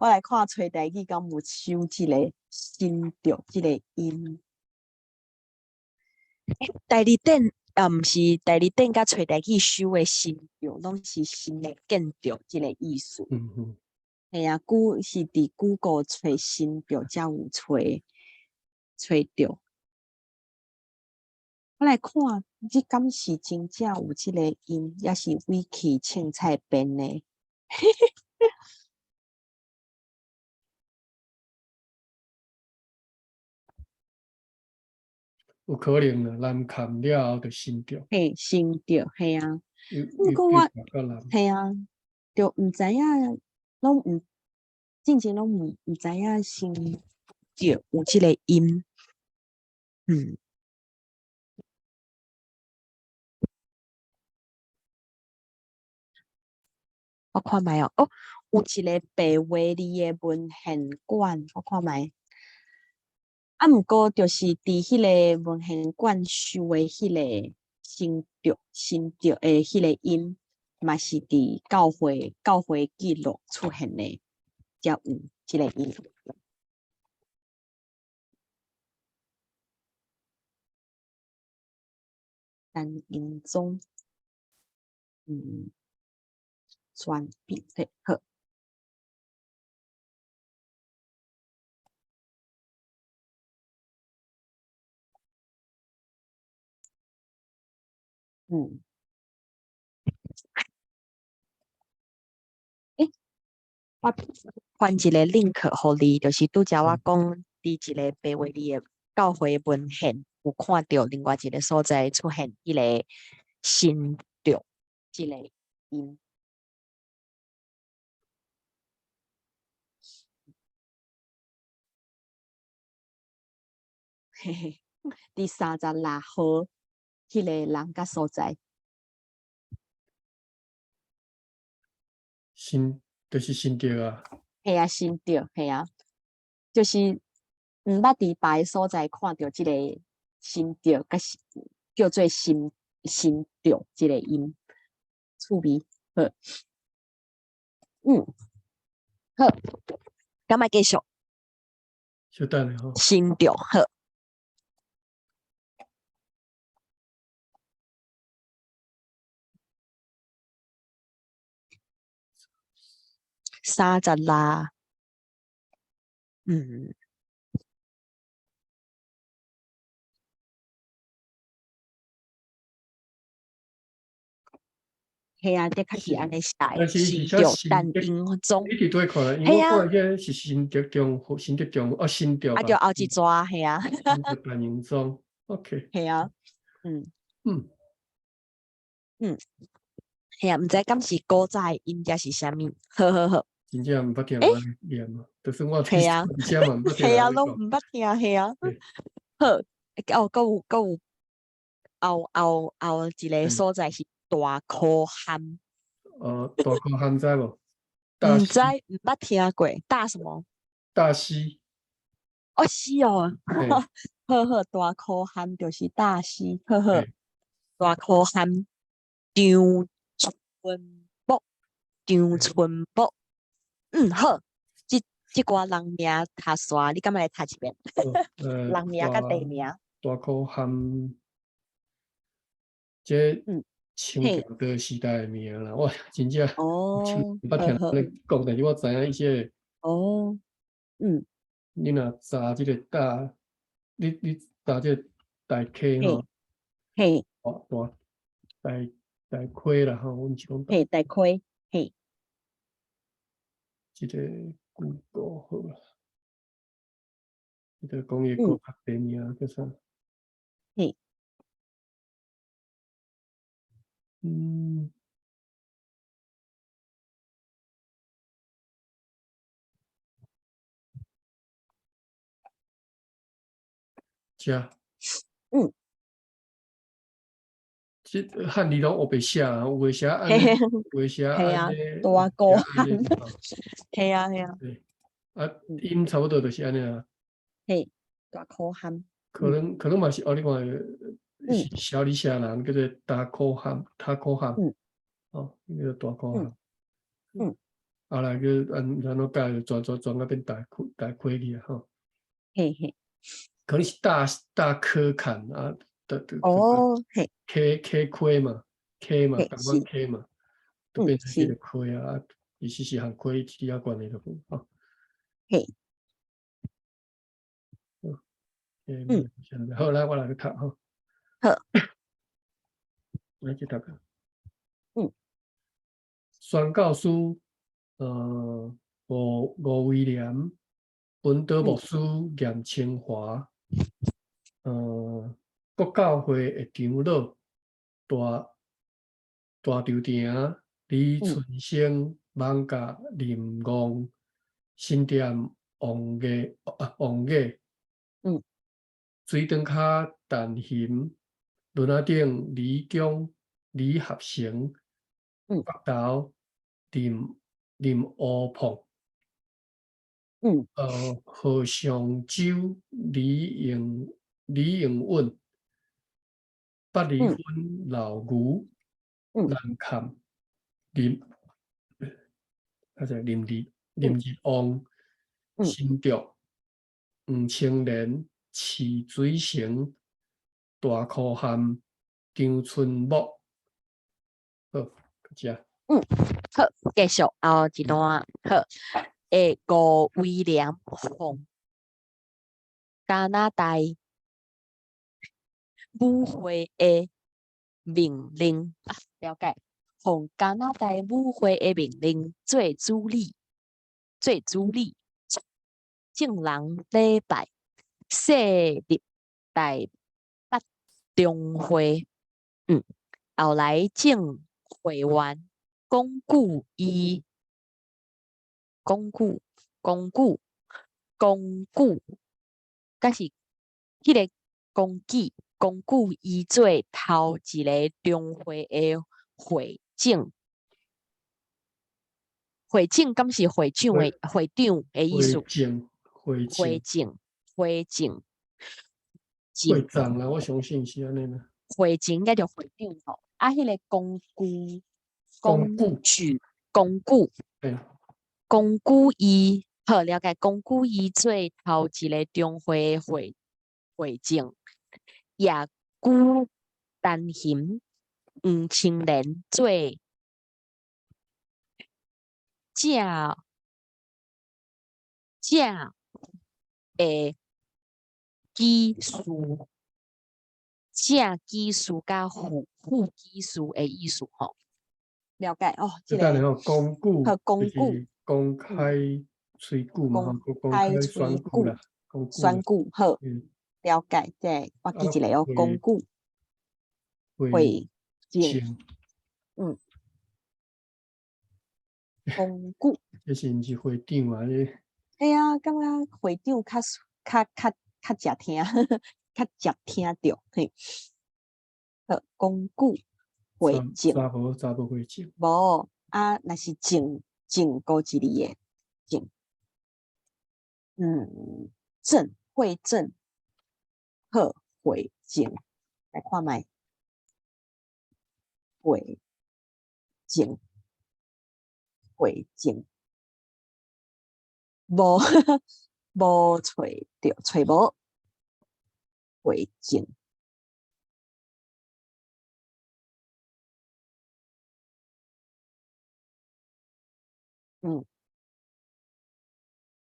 [SPEAKER 2] 我來看揣台語敢有收這个新竹這个音。代字典啊，毋是代字典佮揣台語收的新竹，攏是新的建築這个意思。嘿啊，古是佇 Google 揣新竹才有揣揣著。我來看，這敢是真正有這个音，抑是 wiki 凊彩編的？
[SPEAKER 1] 有可能啦，南崁了後就新竹。
[SPEAKER 2] 嘿，新竹，嘿啊。毋過我，嘿啊，就毋知影，攏毋，進前攏毋知影新竹有這个音。我看覓哦，哦，有一个白話字的文獻館，我看覓。啊，毋過就是佇彼个文獻館收的彼个新竹新竹的彼个音，嘛是佇教會記錄出現的，才有這个音。陳英宗，轉變的好。我傳一个 link 予你，就是拄才我講佇一个白話字的教會文獻。有看著另外一个所在出現彼个新竹這个音。嘿嘿，佇36號彼个人佮所在。
[SPEAKER 1] 新就是新竹啊。
[SPEAKER 2] 嘿啊，新竹，嘿啊，就是毋捌佇別个所在看著這個新竹，佮是叫做新新竹這個音，趣味，好。好，敢愛繼續？
[SPEAKER 1] 稍等下吼。
[SPEAKER 2] 新竹，好。36，嘿啊，的確是按呢寫的，
[SPEAKER 1] 但是
[SPEAKER 2] 新
[SPEAKER 1] 是寫
[SPEAKER 2] 竹陳
[SPEAKER 1] 新竹，
[SPEAKER 2] 英宗，
[SPEAKER 1] 你佇佗看？因
[SPEAKER 2] 嘿啊。
[SPEAKER 1] 為我看彼個是新竹中，新竹中，哦，新竹
[SPEAKER 2] 啊，就
[SPEAKER 1] 啊，
[SPEAKER 2] 後一逝，嘿啊。
[SPEAKER 1] 新竹陳英宗，OK。
[SPEAKER 2] 嘿啊，嘿啊，毋知敢是古早的音抑是啥物？好好好。
[SPEAKER 1] 真正毋捌聽
[SPEAKER 2] 欸？
[SPEAKER 1] 人咧念啊，就算我
[SPEAKER 2] 嘿啊，
[SPEAKER 1] 佇遮嘛毋捌聽
[SPEAKER 2] 嘿啊，
[SPEAKER 1] 人咧講。
[SPEAKER 2] 攏毋捌聽，嘿啊。好，哦，閣有閣有後後後一個所在是大箍坎。
[SPEAKER 1] 哦，大箍坎知無？大
[SPEAKER 2] 毋知，
[SPEAKER 1] 溪。
[SPEAKER 2] 毋捌聽過，大什麼？
[SPEAKER 1] 大溪。
[SPEAKER 2] 哦，是哦，
[SPEAKER 1] 嘿。
[SPEAKER 2] 好好，大箍坎就是大溪，好好。大箍坎，張春木，張春木。好，這這寡人名讀煞，你敢欲來讀一遍？人名佮地名。
[SPEAKER 1] 大箍坎，這清朝的時代的名啦，我真正毋捌聽人咧講，但是我知影伊這個。你若查這個大，你查這個大溪吼，大大大溪啦吼，阮是講。
[SPEAKER 2] 嘿，大溪，嘿。
[SPEAKER 1] 這個 Google 好啦。這個講伊個國地名叫啥？這。這漢字攏烏白寫啊，有的寫按呢，有的寫按呢，
[SPEAKER 2] 大箍坎，嘿啊嘿啊。
[SPEAKER 1] 對，啊，音差不多就是按呢啊。
[SPEAKER 2] 嘿，大箍坎。
[SPEAKER 1] 可能嘛是哦，你看，是小李寫人叫做大箍坎，大箍坎。哦，叫做大箍坎。後來閣按按怎改，轉轉轉到變大溪大溪去啊吼。
[SPEAKER 2] 嘿嘿。
[SPEAKER 1] 可能是大大柯坎啊，的
[SPEAKER 2] 哦，嘿。
[SPEAKER 1] 溪溪溪嘛，溪嘛，共款溪嘛，都變成這個溪啊，其實是和溪一點仔關係都無吼。好，來我來去讀吼。
[SPEAKER 2] 好。
[SPEAKER 1] 來去讀啊。宣教師，吳吳威廉，本島牧師嚴清華，國教會的長老大大稻埕李春生、艋舺林戇、新店王毅啊王毅，水轉跤陳雄、崙仔頂李強、李合成，北投林林烏鳳，何尚洲李永李永穩，八里分老牛，南崁林，啊，這林日林日旺，新竹黃青年泗水城大箍坎張春木，好，到這。
[SPEAKER 2] 好，繼續後一段，好，欸，吳威廉奉加拿大舞會的命令，啊，了解。奉加拿大舞會的命令做主禮，做主禮，眾人禮拜，設立大中會，後來眾會員講舉伊，講舉，講舉，講舉，敢是彼个公舉，公舉伊做頭一个中會的會長。會長敢是會長的會長的意思？
[SPEAKER 1] 會長，會
[SPEAKER 2] 會長，會長，
[SPEAKER 1] 會長啦，我相信是按呢啦。
[SPEAKER 2] 會長應該就會長吼，啊，彼个公具，
[SPEAKER 1] 公
[SPEAKER 2] 具，公具，公具伊好了解，公具伊做頭一个中會會會長，也舉陳雄黃青年做正正的技師，正技師佮副副技師的意思吼。了解哦，這個
[SPEAKER 1] 吼，公舉，
[SPEAKER 2] 公舉，
[SPEAKER 1] 公開喙舉嘛，公開選舉啦，
[SPEAKER 2] 選舉好，了解，這個我記一下哦，公舉會長，公舉，
[SPEAKER 1] 這是毋是會長啊？這
[SPEAKER 2] 嘿啊，感覺會長較較較較捷聽，較捷聽著嘿。好，公舉會長，
[SPEAKER 1] 查無查無會長，
[SPEAKER 2] 無啊，若是正正閣一字的正，正會正，好會長，來看覓，會長，會長，無無揣著，揣無會長。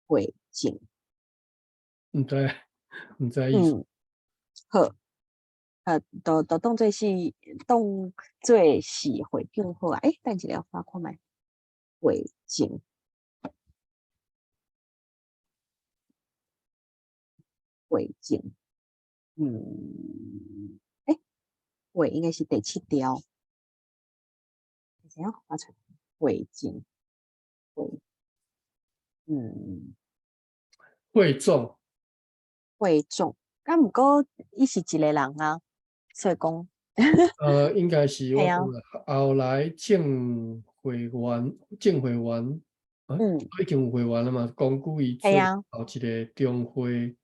[SPEAKER 2] 會長，
[SPEAKER 1] 毋知毋知意思。
[SPEAKER 2] 好，就當做是會長好啊。欸，等一下，我看覓，會長，會長，欸，會應該是第七條，等下我揣會長。會，
[SPEAKER 1] 會眾，
[SPEAKER 2] 會眾，啊，毋過伊是一个人啊，所以講，
[SPEAKER 1] 應該是我講後來眾會員，眾會員，已經有會員了嘛，公舉伊做頭一个中會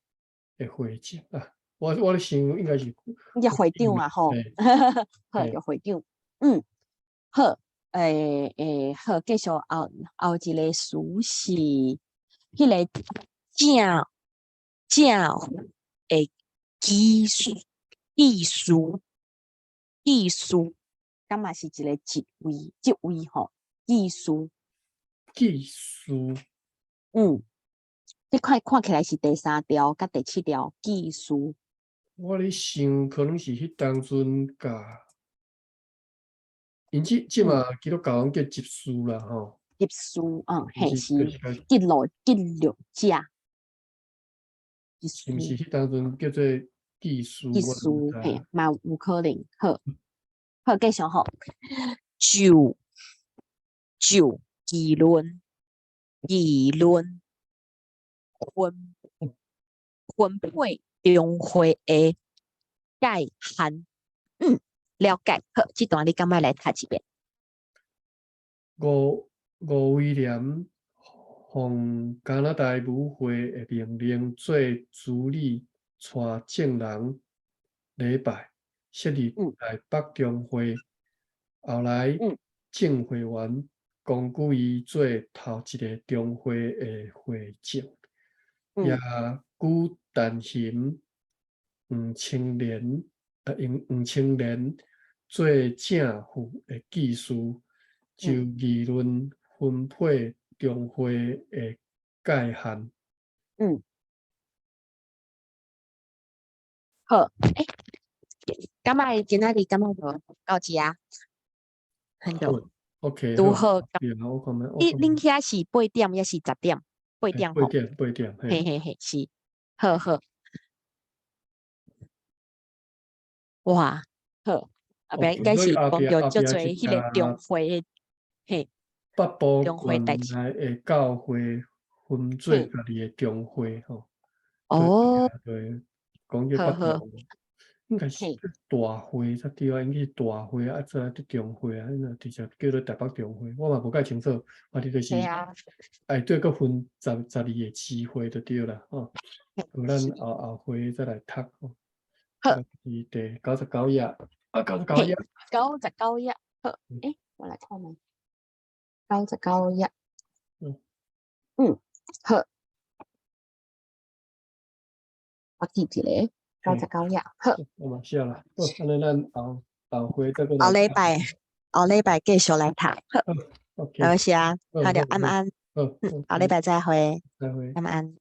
[SPEAKER 1] 的會長啊，我咧想應該是，
[SPEAKER 2] 應該會長啊吼，好，就會長，好。欸欸，好，繼續後後一个詞是彼个正正的技師技師技師，敢嘛是一个職位職位吼，技師
[SPEAKER 1] 技師，
[SPEAKER 2] 這塊看起來是第三條佮第七條技師。
[SPEAKER 1] 我咧想，可能是彼當陣共。𪜶這這馬基督教攏叫執事啦吼，
[SPEAKER 2] 執事，嘿是記錄記錄者，
[SPEAKER 1] 是毋是彼當陣叫做技師？
[SPEAKER 2] 技師嘿，嘛有可能。好，好繼續吼，就就議論議論分分配中會的界限，了解，好，這段你敢愛來讀一遍？
[SPEAKER 1] 吳吳威廉奉加拿大母會的命令，做主理帶眾人禮拜，設立台北中會。後來眾會員公舉伊做頭一个中會的會長，也舉陳雄黃青年。黃青年做正副的技師，就議論分配中會的界限。
[SPEAKER 2] 好，欸，敢愛今仔日敢愛就到這啊？很好
[SPEAKER 1] ，OK，
[SPEAKER 2] 拄好。
[SPEAKER 1] 你
[SPEAKER 2] 恁遐是八點抑是10點？八點
[SPEAKER 1] 吼。八點，八點。
[SPEAKER 2] 嘿嘿嘿，是，好好。哇，好，後壁應該是講著足濟彼个中會的，嘿，
[SPEAKER 1] 北部
[SPEAKER 2] 中會代誌。
[SPEAKER 1] 縣內的教會分做十二个中會吼。
[SPEAKER 2] 哦。
[SPEAKER 1] 對，講叫北部，應該是大會才對啊，應該是大會啊，再來中會啊，那直接叫做台北中會，我嘛無介清楚，反正就是，哎，對，閣分十二个支會就對啦，吼。好，咱後後回再來讀吼。
[SPEAKER 2] 好。
[SPEAKER 1] 是第99頁，啊，九十九頁。
[SPEAKER 2] 九十九頁，好，欸，我來看覓。九十九頁。嗯，好。我記一下，九十九頁，好。
[SPEAKER 1] 我嘛寫啦，好，按呢咱後後回再閣
[SPEAKER 2] 後禮拜，後禮拜繼續來讀，好。
[SPEAKER 1] 好，OK。
[SPEAKER 2] 多謝，好，著晚安。
[SPEAKER 1] 好，
[SPEAKER 2] 嗯，後禮拜再會。
[SPEAKER 1] 再會。
[SPEAKER 2] 晚安。